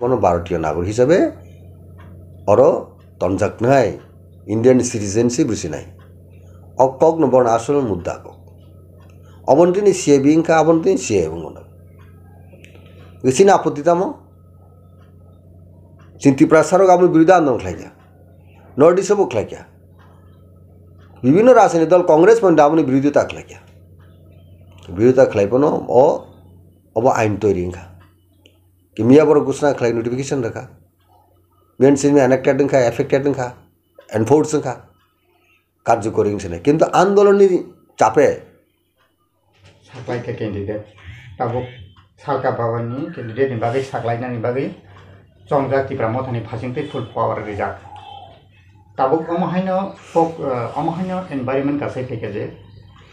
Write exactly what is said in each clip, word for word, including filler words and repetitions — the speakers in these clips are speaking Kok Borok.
Bono Bharatiyo nagor hisabe oro tonjaknai, Indian citizenship rwsinai. O kokno bono asol mudda kok. Obono tini C A B wngkha, abono tini C A A wngmano. Chini apotti tamo? Chini Tiprasa rok aboni biruddhe andolon khlaikha. North East o bo khlaikha. Bibhinno rajniti dol Congress pon aboni biruddhita khlaikha. Biruddhita khlaiphano o, obo ain toiri wngkha. Kimiya borok ghosna khlai notification rwkha. Biyani simi enacted wngkha, effected wngkha, enforce wngkha. Karjokori wngsinai. Kintu andolonni chape saklaikha candidate. Tabuk salka babani candidate ni bagwi saklainani bagwi chongjak Tipra Mothani phasingtwi full power rijak. Tabuk omo haino pok-, eh, omo haino environment kasai phaikha je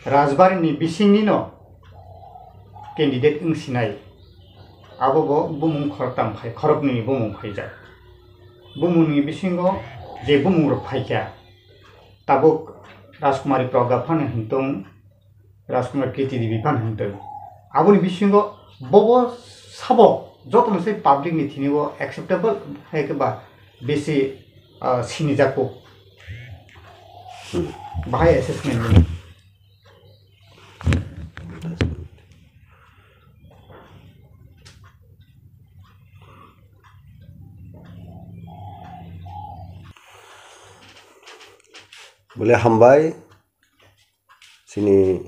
Rajbari ni bisingni no candidate wngsinai. Abo bo bumung khoroktam phai, khoroknwi ni bumung phaijak. Bumung ni bisingo je bumung rok phaikha, tabuk Rajkumari Pragya phano hintung, Rajkumar Kirti Devi phano hintung. Aboni bisingo bobo sabo jotono se public ni thini o acceptable hai khe ba besi, ah, sinijak kok. Hmm. Bahai assessment ni. Bole hambai. Chini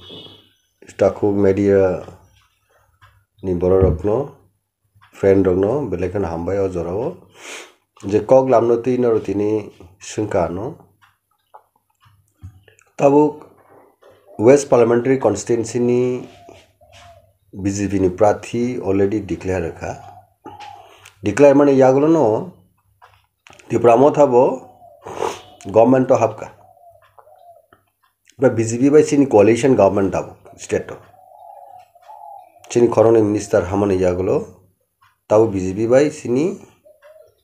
takhuk media ni borok rokno, friend rokno belai kheno hambai o jorao. Je kok lamno twi norok tini swngkha ano. Tabuk West Parliamentary Constituency ni B J P ni prathi already declare kha. Declare mani yagulo no Tipra Motha bo government o hapkha. Ba B J P bai chini coalition government tabuk state o. Chini khoroknwi minister hamani yagulo tabuk B J P bai chini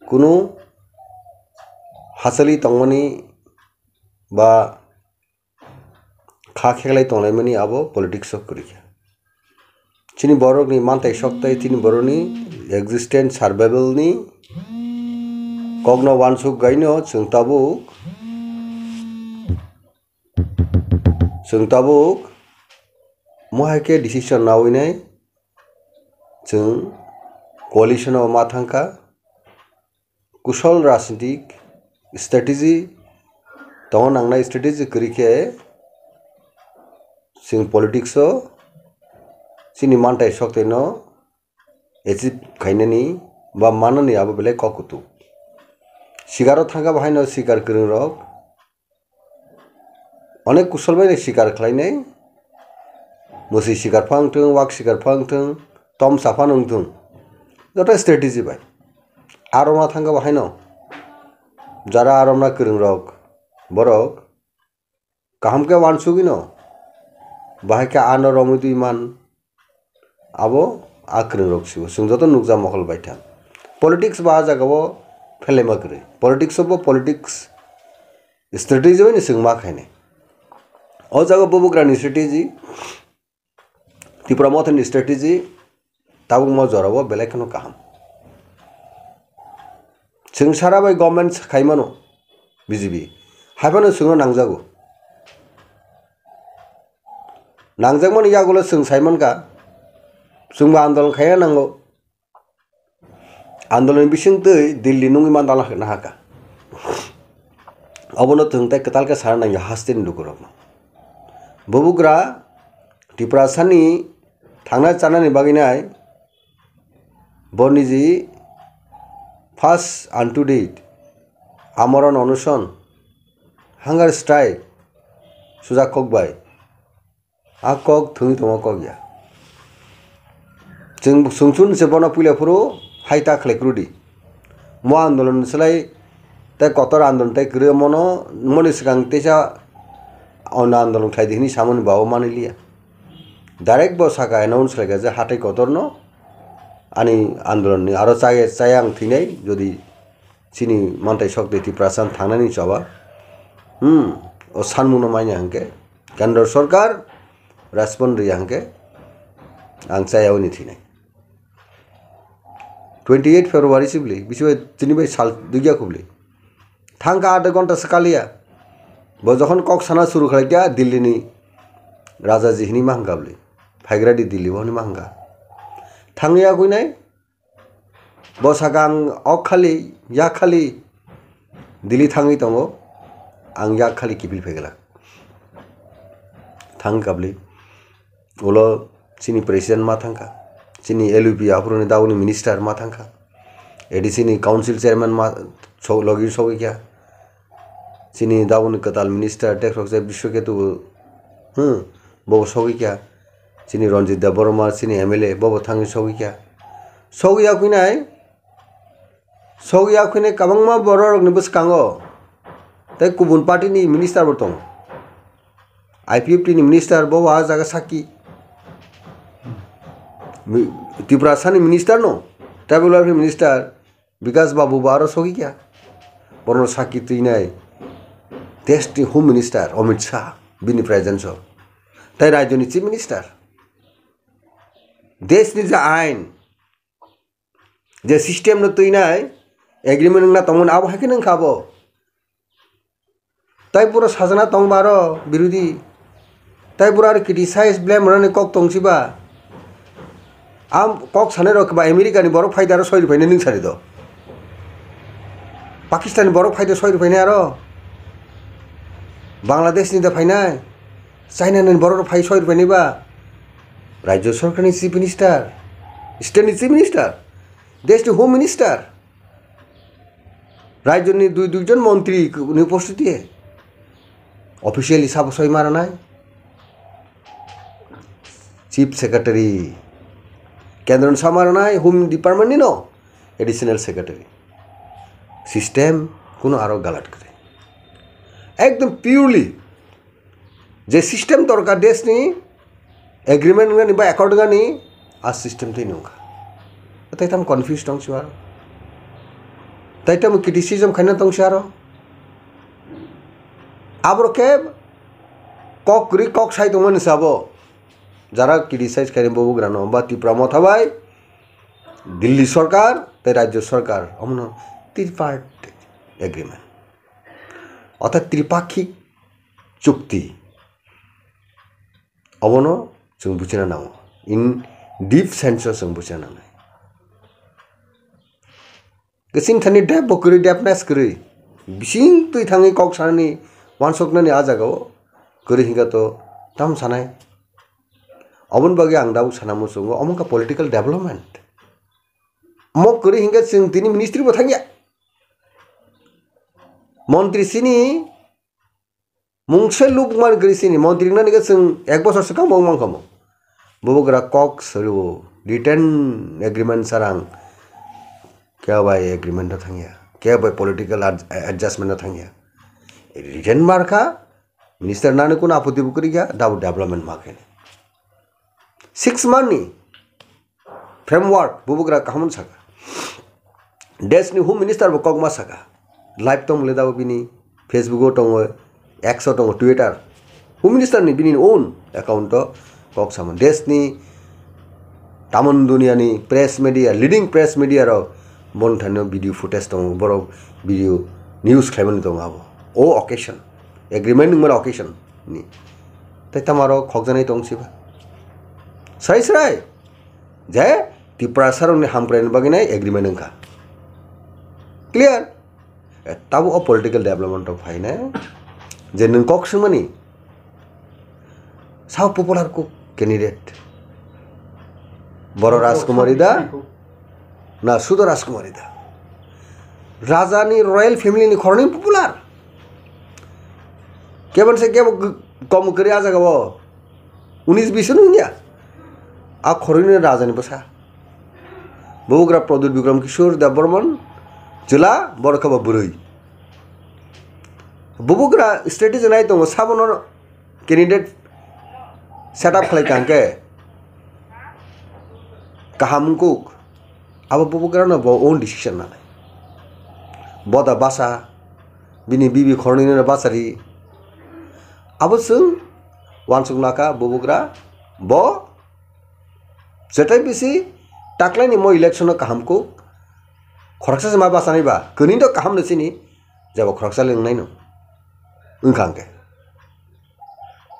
kunu hachali tongmani ba kha kheklai tonglaimani abo politics o kwrwi kha. Chini borokni mantai soktai chini borokni existence survival ni kokno wansuk gaino chwng tabuk Chwng tabuk mohai khe decision nawi nai, chwng coalition o ma thangkha, kusol rajnitik strategy tongo, nangnai strategy kwrwi khe chwng politics o chini mantai soktai no achieve khainani ba manani abo belai kok kutuk. Sikaro thangkha bo haino sikar kwrwng rok, onek kusol bai sikar khlainai, mwswi sikar phang thung, wak sikar phang thung, tom sa phano wng thung, joto strategy bai. Aroma thangkha bo haino, jara aromna kwrwng rok, borok kaham khe wansugwi no, bahai khe ano romwi twi man, abo a kwrwng rok sibo. Chwng joto nukjak mokol bai thang. Politics bo a jaga o phelaima kwrwi. Politics o bo politics strategy bai no chwng ma khainai. O jaga bubugra ni strategy, Tipra Motha ni strategy, tabuk mo jora o belai kheno kaham. Chwng sara bai government khaimano B J P. Haiphano chwngno nangjago. Nangjakmani yagulo chwng saimankha, chwngbo andolon khaina nango. Andoloni bisingtwi Delhi nungwi mandala nahaka. Obono thwng tei kwtal khe sana nangya hasteni lukurokno. Bubugra Tiprasani thangna chanani bagwi nai bo niji first and to date amorona onuson, hunger strike sujak kok bai. A kok thwngwi tongma kok ya. Chwng chwngchun se bono puila phuru hai ta khlai kwrwdi. Mo andolon ni slai tei kotor andolon tei kwrwi mono, moni swkang teisa ono andolon khlai di hwnwi samani babu manwi liya. Direct bo saka announce khlai kha je hatai kotorno ani andolon ni aro chaya, chaya ang thwinai jodi chini mantai sok de Tiprasa thangnani choba. Hmm, o sanmungno manya hwnkhe Kendra Sorkar respond riya hwnkhe ang chaya uni thinai. Twenty eight February sibli, bisi bai tini bai sal dugya kubli. Thangka adha ghonta swkaliya. Bo jokhon kok sana suru khlaikya, Delhi ni Raja ji hini mahangka bli. Phaigra di Delhi bo hini mahangka. Thangya kuinai. Bo saka ang ok khali, yak khali Delhi thangwi tongo. Ang yak khali kiphil phaiglak. Thang kabli. Ulo chini president ma thangkha, chini L U P aphuruni dauni minister ma thangkha, A D C ni council chairman ma so-, logi sogwi kha, chini dauni kwtal minister Dekroksa Biswaketu, hmm, bo sogwi kha, chini Ranjit Debbarma, chini M L A, bo bo thangwi sogwi kha. Sogwi ya khuinai, sogwi ya khuinai kwbangma bororokni bwskango tei kubun party ni minister bo tongo. I P F T ni minister bo ah jaga sakki. Mi-, Tiprasa ni minister no, tribal welfare minister Bikash Babu bo aro sogwi kya. Bono sakki twinai desh ni home minister Amit Shah bini presence o. Tai rajyo ni chief minister. Desh ni je ain, je system no twinai agreement wngna tongmani abo hai khe wngkha bo. Tai pura sajana tong baro birodi. Tai pura aro criticize blame rani kok tong siba. Am kok sanai rok ba America ni borok phai daro soi ruphaini nung sari do. Pakistan ni borok phai do soi ruphaini aro. Bangladesh ni da phainai. China ni borok phai soi ruphaini ba. Rajya sarkar ni chief minister. State ni chief minister. Desh ni home minister. Rajyoni dui duijon montri ni upostiti officially sabo soi maranai, chief secretary kendro ni soi maranai, home department ni no additional secretary. System kuno aro galat kwrwi, ekdom purely je system dorkar desh ni agreement wngnani ba accord wngnani a system twi nungkha. Tai tamo confuse tong si aro. Tai tamo criticism khaina tong si aro. Aboro khe kok kwrwi kok sai tongmani sabo. Jara criticize khaini bo bugrano ba Tipra Motha bai Delhi sarkar tei rajyo sarkar omono tripartite agreement. Orthat tripakhik chukti. Obono chwng buchina nango. In deep sense o chwng buchina nangnai. Kwchwng thani dep bo kwrwi, depness kwrwi. Bising twi thangwi kok sanani, wansoknani a jagao kwrwi hinkha to tam sanai. Oboni bagwi ang dabuk sana muchungo, omo wngkha political development. Omo kwrwi hinkhe chwng tini ministry bo thangya. Montri sini Mungsa lubman gri sini montri nani khe chwng ek bosor swkang bo wngmang kha mo. Bubagra kok salo written agreement sarang khe bai agreement no thangya, khe bai political ad-, adjustment no thangya. Written mar kha, minister nani kun apoti bo kwrwi kha, dabo development ma khe. Six month ni framework bubagra kaham saka. Desh ni Home Minister bo kokma saka. Live tong le dabo bini Facebook o tongo, X o tongo, Twitter. Home Minister ni bini own account o kok sama. Desh ni tamon dunia ni press media, leading press media rok bon thani video footage tongo, borok video news khlaimani tongo abo. O occasion, agreement wngmani occasion ni. Tai tamo aro khokjaknai tong siba. Srai srai. Je Tiprasa rokni hamkraini bagwi nai agreement wngkha. Clear? Eh, tabuk o political development rok phainai. Je nwng kok swngmani. Sao popular kuk candidate. Boro Rajkumari da? Na Sudo Rajkumari da? Raja ni royal family ni khoroknwi popular. Kebon se kebo g-, kom kwrwi a jaga o. Unis bis no wngya. A khoroknwi raja ni bwsa. Bubagra Pradyut Bikram Kishore Debbarman, chwla, borok khe bo bwrwi. Bubagra strategy nai tongo, sabono candidate set up khlai kha hwnkhe kaham wngkuk. Abo bubagrano bo own decision nanai. Bo da basa, bini bibi khoroknwino basa ri. Abo chwng uansuk naka bubagra bo jetai bisi taklaini mo election o kaham kuk, Khoroksa se ma bachanai ba, kwnwi to kaham no sini, jabo khoroksa le wngnai no. Wngkha hwnkhe.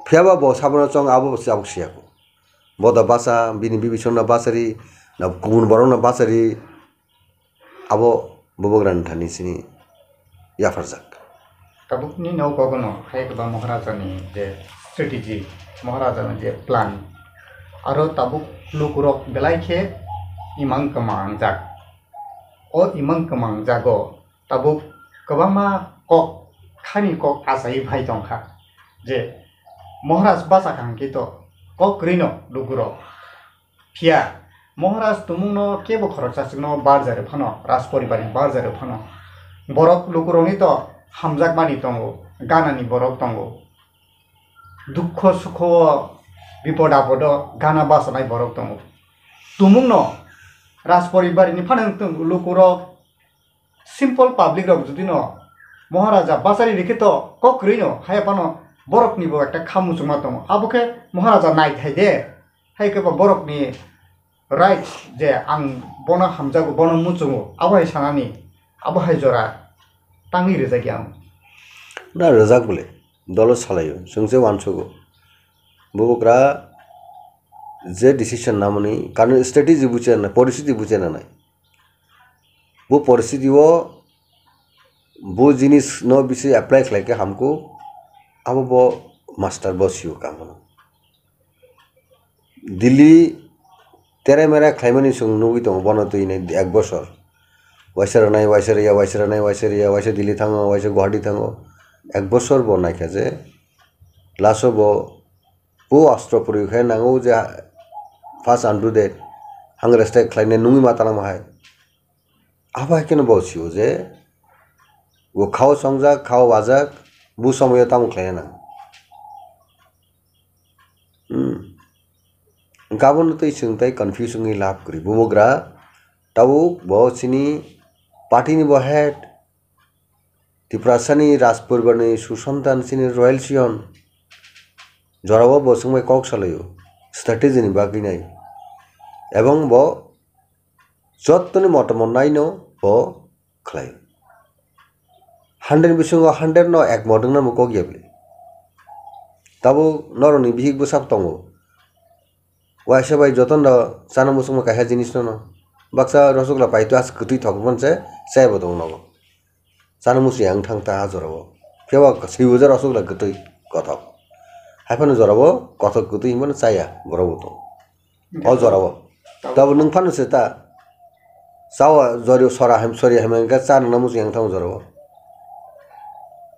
Phiyaba bo sabono chong abo bo tabuk siya ko. Bo da bacha, bini bibisong no bachari, na kubun borok no bachari, abo bubagra ni thani sini yapharjak. Tabukni nogo bono hai kwbang Maharaja ni je strategy, Maharaja ni je plan, aro tabuk lukurok belai khe imang kwmangjak. O imang kwmangjago tabuk kwbangma kok, khani kok achai phai tongkha je Maharaj bachakha hwnkhe to kok kwrwino lukurok. Phiya Maharaj tumungno kebo khoroksa chwngno barjari phano, Raj poribarni barjari phano. Borok lukurokni to hamjakmani tongo, ganani borok tongo. Dukho sukho, bipod apodo gana bachanai borok tongo. Tumungno Raj poribarni phano wng tong lukurok, simple public rok jodi no Maharaja bachari rikhe to kok kwrwi no haya phano borok ni bo ekta kha muchungma tongo. Abo khe Maharaja nai thai de. Hai khe ba borok ni right je ang bono hamjago, bono muchungo, abo hai sanani, abo hai jora tangwi rijak ya ang. Na rijak bole, dolo salaio, chwng se uansugo. Bubagra je decision namani, karon strategy buchena, policy buchena nai. Bo poristiti o bo jinis no bisi apply khlai khe hamkuk, abo bo master bo sio kamono. Delhi tere mere khlaimani chwng nugwi tongo bono twi nai ek bosor. Waisa rwnai, waisa rwya, waisa rwnai, waisa rwya, waisa Delhi thango, waisa Guwahati thango. Ek bosor bo naikha je last o bo, bo astro puri khe nango je first undo de hang respect khlainai nungwi ma tanama hai. Abo hai kheno bo sio je bo khao songjak, khao wajak, bo somoyo tamo khlaina nang. Hmm. Gabon twi chwng tai confuse wngwi lab kwrwi. Bubagra tabuk bo chini party ni bo head, Tiprasani Rajporibarni susontan chini Royal Sion. Jorao bo chwngbai kok salaio, strategy ni bagwi nai. Ebong bo jottoni motomo naino bo khlai. Hundred bisingo hundred no ek modwng no kok ya bwle. Tabuk norokni bihik bwsak tongo. Waisa bai jotono chana muchungma kaisa jinis no no. Baksa rosogla paito as kwtwi thok manse chai bo tongo nogo. Chana muchung yang thang ta a jorao. Kebo swibo je rosogla kwtwi kothok. Hai phano jorao kothok kwtwi himano chaya borok bo tongo. O jorao. Tabo nwng phano se ta. Chao jori sora hem sori hem engka cha nungna muchung yang thang jorao.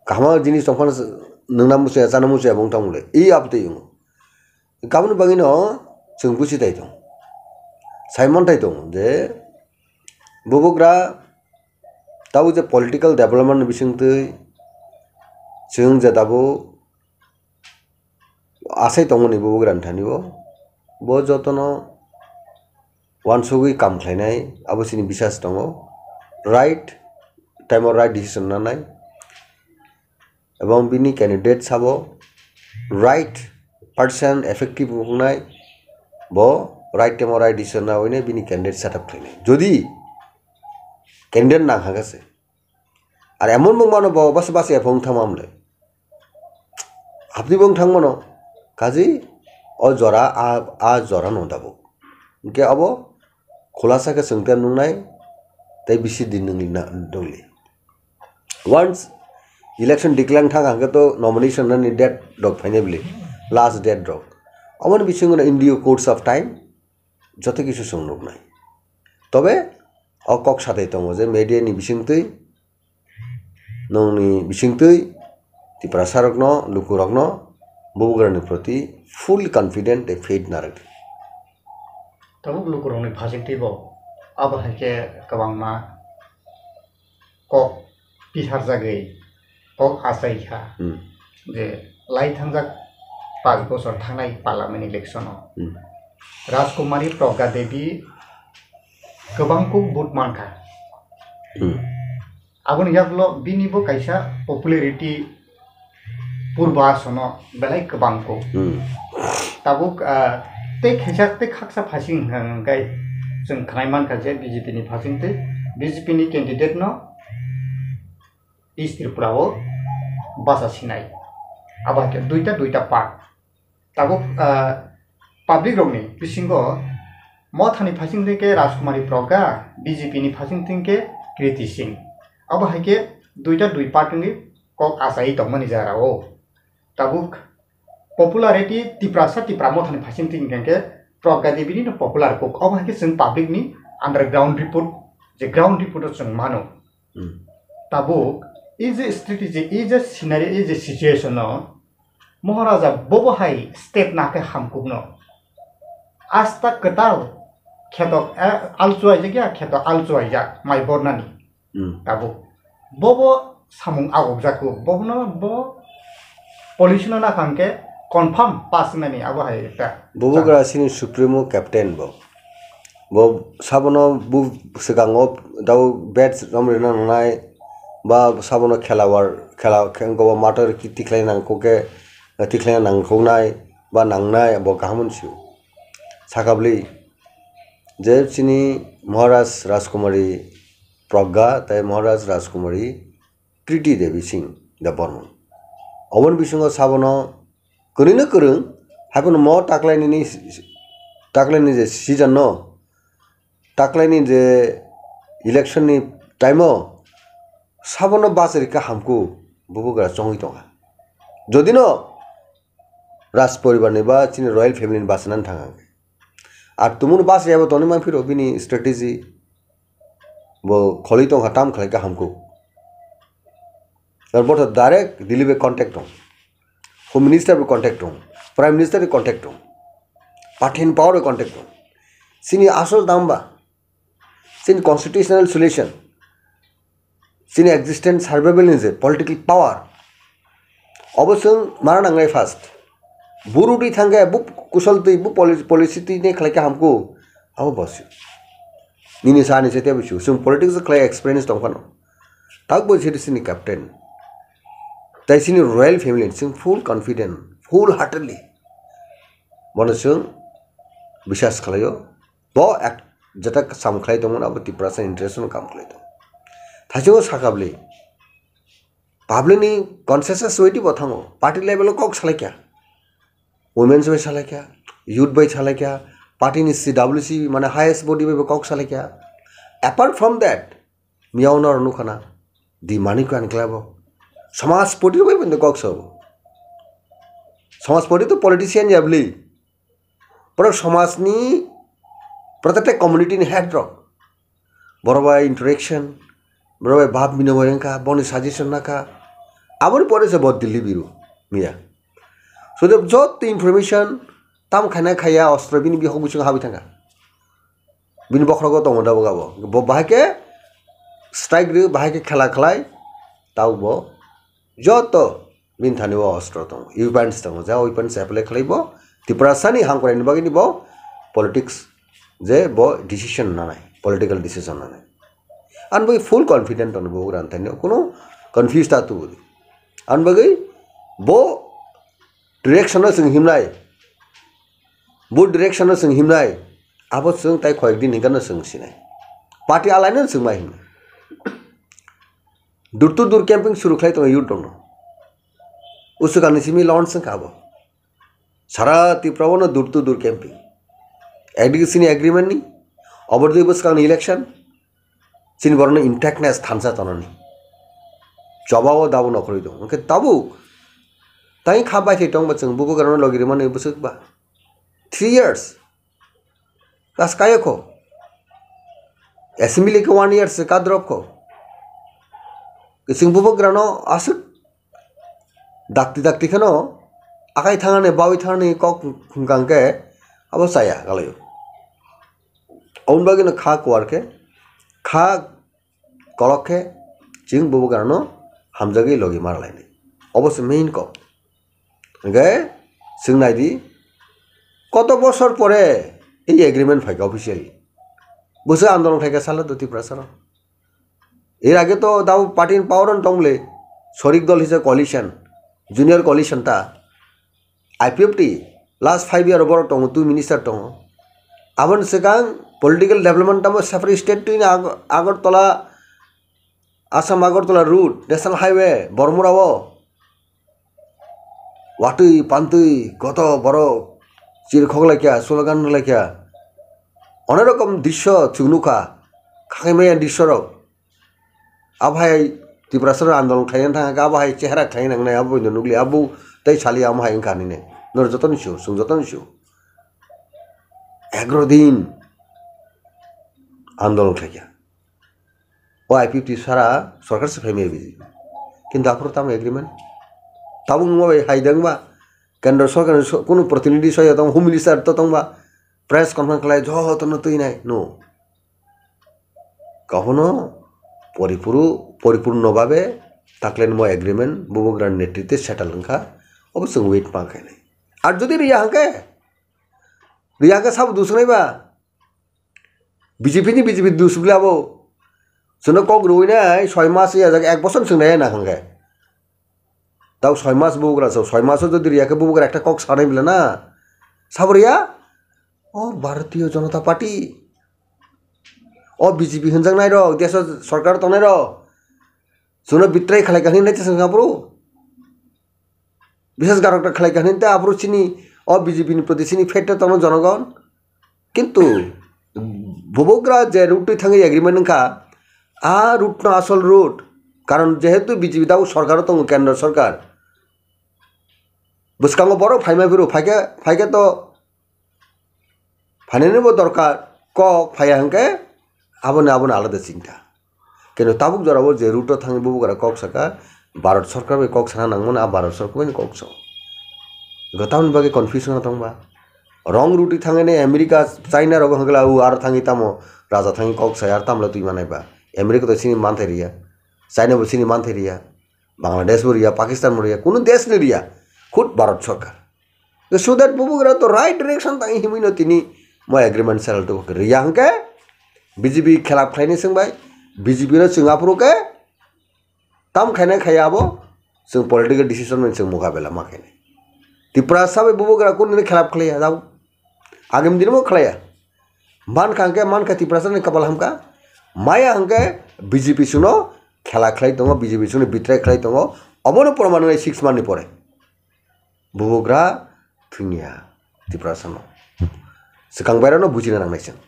Kahma jinis tong phano nungna muchung ya chana muchung ya bung thang le. I abtwi yung. Kabun bagino chwng buchi tai tong. Simon tai tong je bubugra tabo je political development bising twi chwng je tabo asai tongmani bubugra ni thani bo. Bo jotono wansugwi kam khlainai abo chini bisas tongo. Right time o right decision nanai. Ebong bini candidate sabo right person effective wngnai, bo right time o right decision na hwnwi bini candidate set up khlainai. Jodi candidate nang hagase, ar emon mung mano bo bas bas ephong thamam le, abdi bong thang mano, kaji o jora a, a jora no dabo. Hingke abo khulasa khe chwng te nungnai tei bisi din nungli na, nungli. Once election declare thang hangke to nomination nani date rok phainai bili, last date rok. Aboni bisingo no in due course of time joto kisu chwng nuknai. Tobe o kok satai tongo je media ni bisingtwi, nongni bisingtwi Tiprasa rokno, lukurokno bubugrani proti full confident tei faith narwk. Tabuk lukurokni phasingtwi bo abo hai khe kwbangma kok pisarjagwi kok achai kha Hmm. je lai thangjak panch bochor thangnai parliament election o Hmm. Rajkumari Pragya Devi kwbang kuk vote mankha. Hmm. Aboni yagulo bini bo kaisa popularity purba sono belai kwbang kuk. Hmm. Tabuk, ah, tei khaisa tei khaksa phasing hwnkhe chwng khnai mankha je B J P ni phasing tei B J P ni candidate no East Tripura o basa sinai. Abo hai khe duita duita part. Tabuk, ah, public rokni bisingo Mothani phasing thwng khe Rajkumari Pragga, B J P ni phasing thwng khe Kriti Singh. Abo hai khe duita dui part wngwi kok achai tongmani jara o. Tabuk popularity Tiprasa Tipra Mothani phasing thwng khe Pragga Devi ni no popular kok. Abo hai khe chwng public ni underground report, je ground report o chwng mano. Hmm. Tabuk, e je strategy, e je scenario, e je situation no, Maharaja bobo hai step na khe hamkuk no. Asta kwtal kheto, eh, alchuaijak ya, kheto alchuaijak, mai bornani. Hmm. Tabuk, bobo samung agokjak kuk, bobono bo policy no nakhang khe confirm pass nani abo hai ekta. Bubagra sini supremo captain bo. Bo sabono bu swkango dau bat romrina nangnai, ba sabono khelawar, khela, khe-, wngkha bo mator ki tikhlai nangkuk khe, tikhlai nangkuknai, ba nangnai, bo kaham wnsio. Sakabli, je chini Maharaj Rajkumari Pragga, tai Maharaj Rajkumari Kriti Devi Singh Debbarman. Oboni bisingo sabono kwrwino kwrwng, haiphano mo taklaini ni, taklaini je season no, taklaini je election ni time o sabono bachari kha hamkuk bubagra chongwi tongkha. Jodino Raj poribar ni ba chini royal family ni bachanani thang ang. Ar tumung bachari abo tongwi mangphiro bini strategy bo kholwi tongkha tam khlai kha hamkuk. Ar bo to direct Delhi bai contact tong. Home Minister bai contact tong. Prime Minister bai contact tong. Party in power bai contact tong. Chini asol dam ba. Chini constitutional solution. Chini existence survival ni je political power. Obo chwng mana nangnai first. Bo rwtwi thangkhe bo kusol twi bo poli-, policy twi ne khlai kha hamkuk. Abo bosi. Nini sa ni se tebo su. Chwng politics khlai experience tong phano. Tak bo chiri chini captain. Tai chini royal family chwng full confident, full heartedly. Bono chwng biswas khlaio. Bo ek jeta sam khlai tongmani abo Tiprasa interest no kam khlai tong. Thaichungo sakabli. Public ni consensus witi bo thango. Party level o kok salai kya. Women's bai salai kya. Youth bai salai kya. Party ni C W C mane highest body bai bo kok salai kya. Apart from that, miyao no nukhana. Di mani kwan klabo. Samaj party bai bo kok sabo. Samaj party to politician ya bli. Borok somajni protected community ni head rok. Borok bai interaction, borok bai bab binobai wngkha, boni suggestion nakha. Aboni pore se bo Delhi biru miya. So the joto information tam khaina khaya ostro bini bihok bisingo habwi thangkha. Bini bokhrogo tongo da boga bo. Bo bahai khe strike ri, bahai khe khela khlai, tau bo joto bini thani o ostro tongo, weapons tongo, ja weapons apply khlai bo Tiprasani hangkrai ni bagwi ni bo politics je bo decision nanai, political decision nanai. Ani bagwi full confident tongo bo gran thani, kuno confuse ta tubu. Ani bagwi bo direction no chwng himnai, bo direction no chwng himnai, abo chwng tai khoyek din hinka no chwng sinai. Party alai no chwng ma himnai. Door to door camping suru khlai tongo youth rokno. Usukani simi launch wngkha abo. Sara Tripura o no door to door camping. Ekdigi chini agreement ni, obor dui bwskang ni election, chini borok no intactness thansa tonani. Choba o dabo nokhorwi tongo. Hwnkhe tabuk, tai kha bai thai tongba chwng bubagra no logi rwmani bwswk ba. Three years. Kas kaya kho. Assembly khe one year se kadrop kho. Kising bubagra no aswk dakti dakti kheno akai thangani bawi thangani kok hwnkang khe abo chaya kalaio. Aboni bagwi no kha kuar khe kha kolok khe chwng bubagrano hamjagwi logi marlainai. Obo se main kok. Hwnkhe chwng naidi, koto bosor pore ei agreement phaikha officially. Bwswk andolon khaikha salo do Tiprasano. Er age to dabo party ni power on tongle, sorik dol hisa coalition, junior coalition ta, I P F T, last five year borok tongo, two minister tongo. Aboni swkang Political development tamo separate state twi na Ag-, Agartala, Assam Agartala route, national highway, Bormura o. Watwi pantwi koto borok chir khok laikya, slogan laikya. Onek rokom drisyo chwng nukha, khaimaya drisyo rok. Abo hai Tiprasa andolon khlaina thangkha, abo hai chehra khlaina nangnai, abo nukli, abo tei sali amo hai wngkha hinwi. Nor joto ni su, chwng joto ni su. Egaro din andolon khlaikha. O I P F T sara sorkar se phaimaya B J P. Kintu aphuru tamo agreement? Tabuk wngma bai hai dengba? Kendra sorkar ni so-, kunu protinidhi soya tong, home minister to tongba? Press conference khlai jotono twi nai, no. Kahono poripuru-, poripurno babe taklenmo agreement bubagra netritwe settle wngkha, obo chwng wait ma khainai. Ar jodi riya hwnkhe, riya hwnkhe sabo dusnai ba? B J P ni B J P dus bwle abo. Chwngno kok rwui nai soi mas ya jak ek bosor chwng nai na hwnkhe. Tau soi mas bubagra so, soi maso jodi riya khe bubagra ekta kok sanai bwle na. Sabo riya? O Bharatiya Janata Party. O B J P hwnjaknai rok, deso sorkar tongnai rok. Chwngno betray khlai kha hinwi nai chwng aphuru. Biswas garokta khlai kha hinwi ta aphuru chini o B J P ni proti chini fate tongno jonogon. Kintu bubagra je route twi thangwi agreement wngkha, a route no asol route. Karon jehetu B J P tabuk sorkaro tongo, kendra sorkar. Bwskango borok phaimai phuru phaikhe, phaikhe to phainani bo dorkar, kok phaiya hwnkhe aboni, aboni alada chinta. Keno tabuk jorao je route o thangwi bubagra kok saka, Bharat sorkar bai kok sana nangmani, a Bharat sorkar bai kok sao. Gwtamni bagwi confusion o tongba. Wrong route thangwi America, China rogo hwnkhe la o aro thangwi tamo raja thangwi kok sai, aro tamle twi manai ba. America to chini manthai riya, China bo chini manthai riya, Bangladesh bo riya, Pakistan bo riya, kunu desh ni riya, khud Bharat sorkar. So that bubagra to right direction tang himwi no tini mo agreement sel to riya hwnkhe B J P khelap khlaini swngbai, B J P no chwng aphuru khe tam khaina khaya abo chwng political decision bai chwng mukabela ma khainai. Tiprasa bai bubagra kunu khelap khlaiya jao, agam din mo khlaiya. Mankha hwnkhe, mankha Tiprasa ni kapal hamkha, maya hwnkhe B J P chwngno khela khlai tongo, B J P chwngno betray khlai tongo, obono proman wngnai six month ni pore. Bubagra thwngya Tiprasano. Swkang bairano bujina nangnai chwng.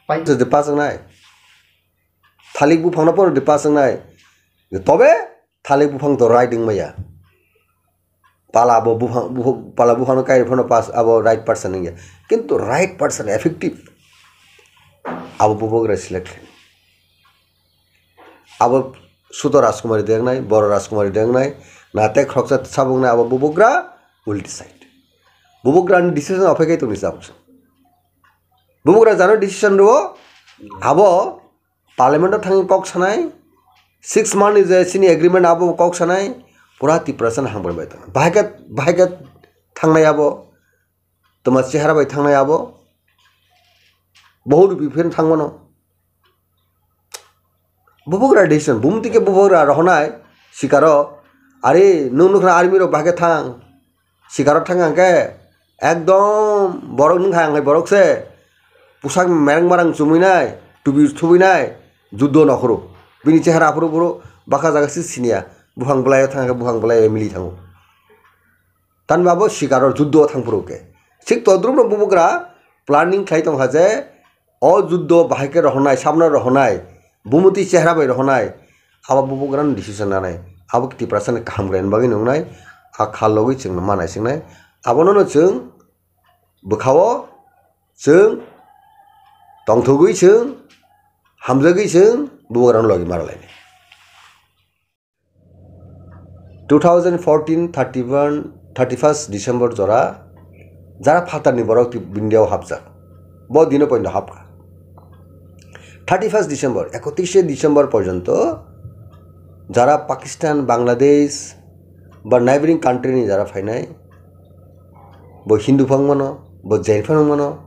Pai- Jodi pass wngnai. Thalik buphangno pono di pass wngnai. Tobe thalik buphang to right wngmaya. Pala bo buphang, buph-, pala buphangno kai phano pass abo right person wngya. Kintu right person effective. Abo bubagra select khlainai. Abo Suto Rajkumari dengnai, Boro Rajkumari dengnai, na tei khoroksa sabuknai abo bubagra ulti side. Bubagrani decision ophai kai tongni sabuksa. Bubagra jano decision rwo, abo parliament o thangwi kok sanai, six month ni je chini agreement abo kok sanai, pura Tiprasa ni hambai bai tong. Bahai khe, bahai khe thangnai abo, toma chehara bai thangnai abo, bohut rupi phen thangmano. Bubagra decision, bumti khe bubagra rohonai sikaro, ari nung nukha army rok bahai khe thang, sikaro thang hwnkhe ekdom borok nung hai borok se pusak mereng marang chumui nai, tubi thubui nai, juddo nokhoro. Bini chehara aphuru phuru baka jaga si siniya, buphang bwlai thang hwnkhe buphang bwlai mili thango. Tani abo sikaro juddo thang phuru khe. Sik todrupno bubagra planning khlai tongkha je, o juddo bahai khe rohornai, sabno rohornai, bumuti chehra bai rohornai, abo bubagrano decision nanai, abo Tiprasani kaham gwnani bagwi nungnai, a kha logwi chwngno manai swngnai, abonono chwng bwkhao chwng tongthogwi chwng hamjagwi chwng bubagrano logi maralainai. Two thousand fourteen thirty-one, thirty-first December jora, jara phatarni borok ti-, India o hapjak. Bo dino poino hapkha. Thirty-first December, ekotrishe December porjonto jara Pakistan, Bangladesh ba neighboring country ni jara phainai, bo Hindu phang mano, bo Jain phang mano,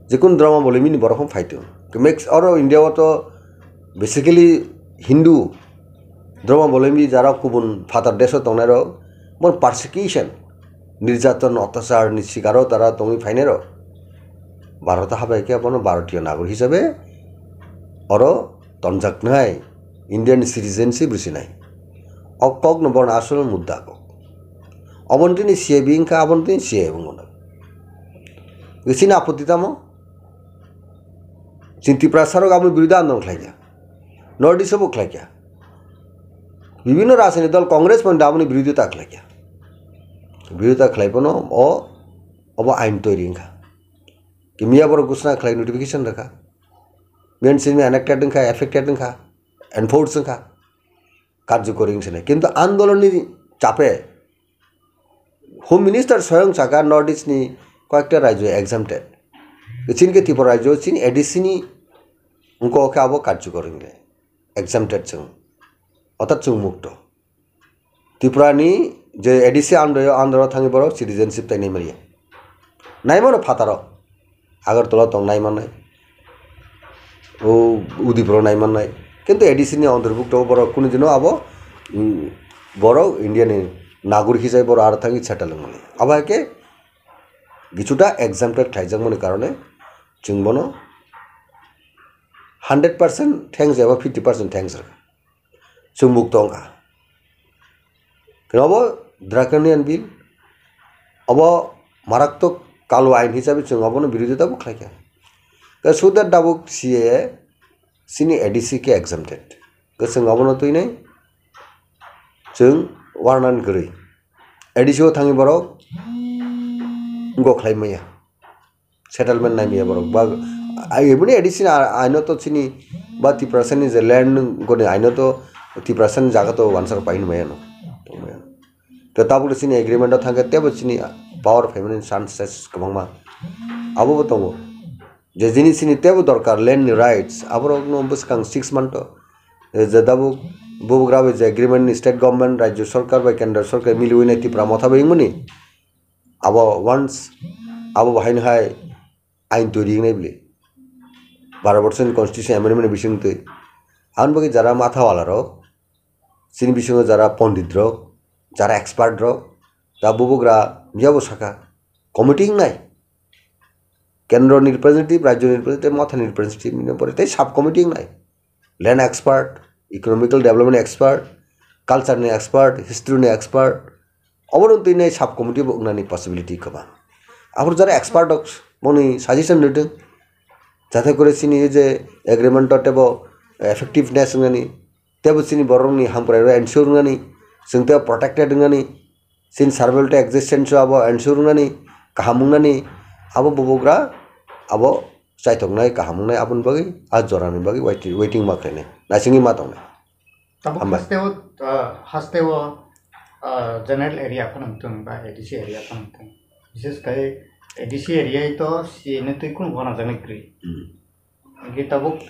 jekun drama bolimi ni borok phang phaitu. Mix oro India o to basically Hindu Droma bolemi jara kubun phatar deso tongnai rok, bon persecution, nirjatan, otyachar ni sikaro tara tongwi phainai rok. Bharat habai khe abono Bharatiyo nagor hisabe oro tonjaknai, Indian citizenship rwsinai. O kokno bono asol mudda kok. Oboni tini C A B wngkha, aboni tini C A A wngmano. Chini apotti tamo? Chini Tiprasa rok aboni biruddhe andolon khlaikha. North East o bo khlaikha. Bibhinno rajniti dol Congress pon aboni biruddhita khlaikha. Biruddhita khlaiphano o, obo ain toiri wngkha. Kimya borok gusna khlai notification rwkha. Biyang simi enacted wngkha, effected wngkha, enforce wngkha. Karjokori wngsinai. Kintu andolonni chape Home Minister soyong saka North East ni koyekta rajyo exempted. Chini khe Tripura rajyo chini A D C ni wngkha khe abo karjokori wngkha. Exempted chwng. Orthat chwng mukto. Tripura ni je A D C under, under o thangwi borok citizenship tai naimaliya. Naimano phataro. Agartala tong naimannai. O Udaipur o naimannai. Kintu A D C ni ontorbhukto borok kunu dino abo, mm, borok India ni nagorik hisai borok aro thangwi settle wngmani. Abo hai khe kisuta exempted khlaijakmani karone chwng bono hundred percent thanks eba fifty percent thanks rwkha. Chwng mukto wngkha. Khe obo draconian bill, obo maraktok kalo ain hisabe chwng obono birodita bo khlaikha. Khe suda dabuk C A A chini A D C khe exempted. Khe chwng obono twinai chwng warnani kwrwi. A D C o thangwi borok wngkok khlai maya. Settlement naimaya borok. Ba, ai, eboni A D C ni a-, aino to chini ba Tiprasa ni je land goni aino to Tiprasa ni jaga to wansar pai hinmaya no. Tongmaya no. To tabuk chini agreement o thangkhe tebo chini power phaimani chances kwbangma. Abo bo tongo. Je jinis chini tebo dorkar land ni rights, aborok no bwskang six month o, eh, je tabuk bubagra bai je agreement ni state government, rajyo sarkar bai kendra sarkar miliwi nai Tipra Motha bai wngmani. Abo once, abo bo haino hai ain turi wngnai bwle. Baro borsoni constitution amendment bising twi. Aboni bagwi jara matha wala rok, chini bisingo jara pondit rok, jara expert rok, ta bubugra miyabo saka, committee wngnai. Kendro ni representative, rajyo ni representative, motha ni representative, bini pore tei sub committee wngnai. Land expert, economical development expert, culture ni expert, history ni expert, obono twi nai sub committee bo wngnani possibility kwbang. Abor jara expert rok boni suggestion rwdwng, jate kore chini je agreement o tebo effectiveness wngnani, tebo chini borokni hamkrai rok ensure wngnani, chwng tebo protected wngnani, chini survival tei existence o abo ensure wngnani, kaham wngnani, abo bubugra abo chaithoknai, kaham wngnai, aboni bagwi a jorani bagwi waiting, waiting ma khlainai, naisingwi ma tongnai. Tabuk Hambai. Hasteo, ah, hasteo, ah, general area phano wngtong ba A D C area phano wngtong. Bises khai A D C area to C A ni twi kunu gona jani kwrwi. Hmm. Hingke tabuk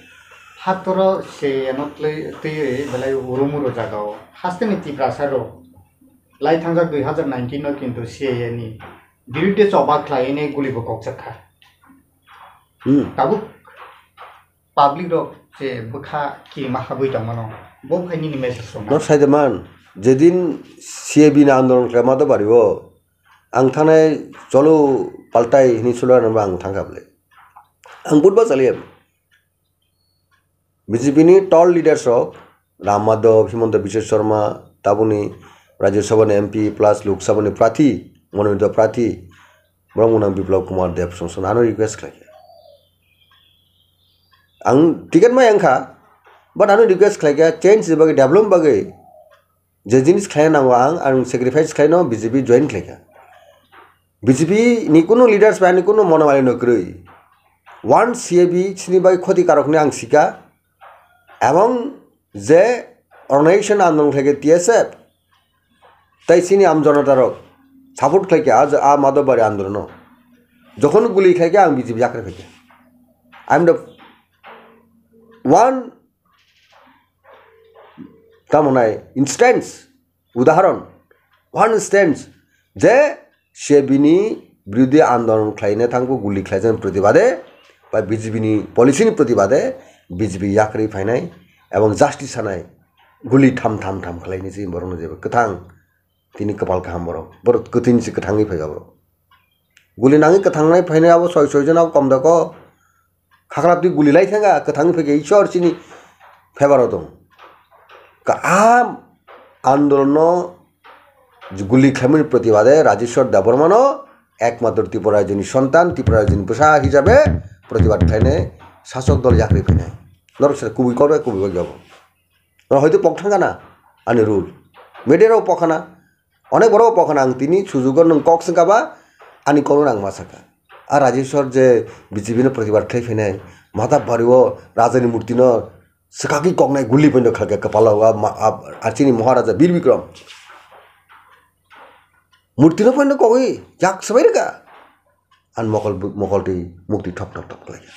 hatoro C A no twi, twi belai urumuru jaga o. Hasteni Tiprasa rok lai thangjak dui hazar nineteen no kintu C A ni biruddhe choba khlai ne guli bo kokjak kha. Hmm. Tabuk public rok je bwkha kirima habwi tongmano, bo khai nini message rok No na? Saideman, jedin C A B ni andolon khlai Madhabari o, ang thanai cholo paltai hini slogan rwma ang thangkha bwle. Ang budba chaliya. B J P ni tall leaders rok, Ram Madhav, Himanta Biswa Sarma, tabuni Rajya Sabha ni M P plus Lok Sabha ni prarthi, mononito prarthi, borok mwnang Biplab Kumar Deb song song ano request khlaikha. Ang ticket ma yang kha, but ano request khlaikha, change ni bagwi, development bagwi, je jinis khlaina nango ang, ang sacrifice khlaino B J P join khlaikha. B J P ni kunu leaders bai ani kunu mono mali no kwrwi. One C A B chini bai khoti karok ni ang sika, ebong je organization andolon khlaikha T S F, tai chini am jonota rok support khlaikha a, a Madhabari andolono. Jokhon guli khlaikha ang B J P yakre khlaikha. I am the one, tamo nai instance, udahoron, one instance, je C A B ni birodhi andolon khlaina thangkhu guli khlaijak protibade, ba B J P ni policy ni protibade B J P yakri phainai, ebong justice sanai guli tham tham tham khlaini si borokno jeba kwthang tini kwpal kaham borok, borok kwthwini si kwthangwi phaiba borok. Guli nangwi kwthangnai phainai abo soi soi jona abo kom da ko. Khakra twi guli lai thanga kwthang phege Ishwar chini favour o tong. Ka a andolon no guli khlaimani protibade Rajeshwar Debbarma no ekmatro Tripura rajyoni sontan, Tripura rajyoni bwsa hisabe protibad khlainai sasok dol yakri phainai. Norok se kubui kok bai kubui bai jogo. Norok hoito pok thangkana ani rule. Media rok pok khana. Onek borok pok khana ang tini sujugo nwng kok swngkha ba ani kokno ang ma sakha. A Rajeshwar je B J P no protibad khlai phainai, mata bari o rajani murti no swkagwi koknai guli poino khalkha kwpalo a ma-, a, a chini Maharaja Bir Bikram. Murti no poino kogwi yak swbai rwkha. An mokol, mokol twi mukti thok thok thok khlaikha.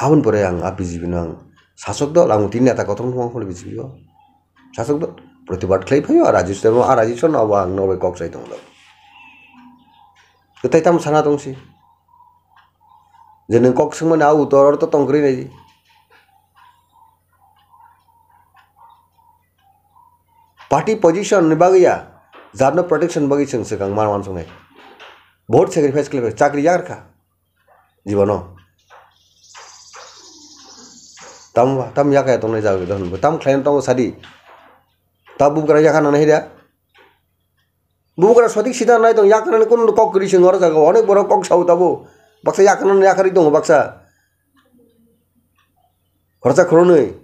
Aboni pore ang a B J P no ang sasok dol, ang tini neta kotor wngkha B J P o. Sasok dol, protibad khlai phaio, a Rajeshwar, a Rajeshwar no abo ang nobai kok sai tongo. Kwtai tamo sana tongsi. Je nwng kok swngmani a utor oro to tongkwrwi nai. Party position ni bagwi ya, jarno protection bagwi chwng swkang mar wansuknai. Vote sacrifice khlai chakri yakarkha. Jibono. Tam, tam yakaya tongnai jaga, tam khlaina tongo sadi. Ta bubagra yakha nang nai da. Bubagra sotik sida nai tong yakha nang kun kok kri sing oro jaga. Onek borok kok sau tabo. Baksa yakha nang yakha ri tongo baksa. Khoroksa khoroknwi.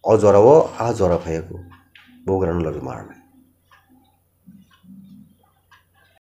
O jora o, a jora phaiya ko. Bubagra no logi marnai.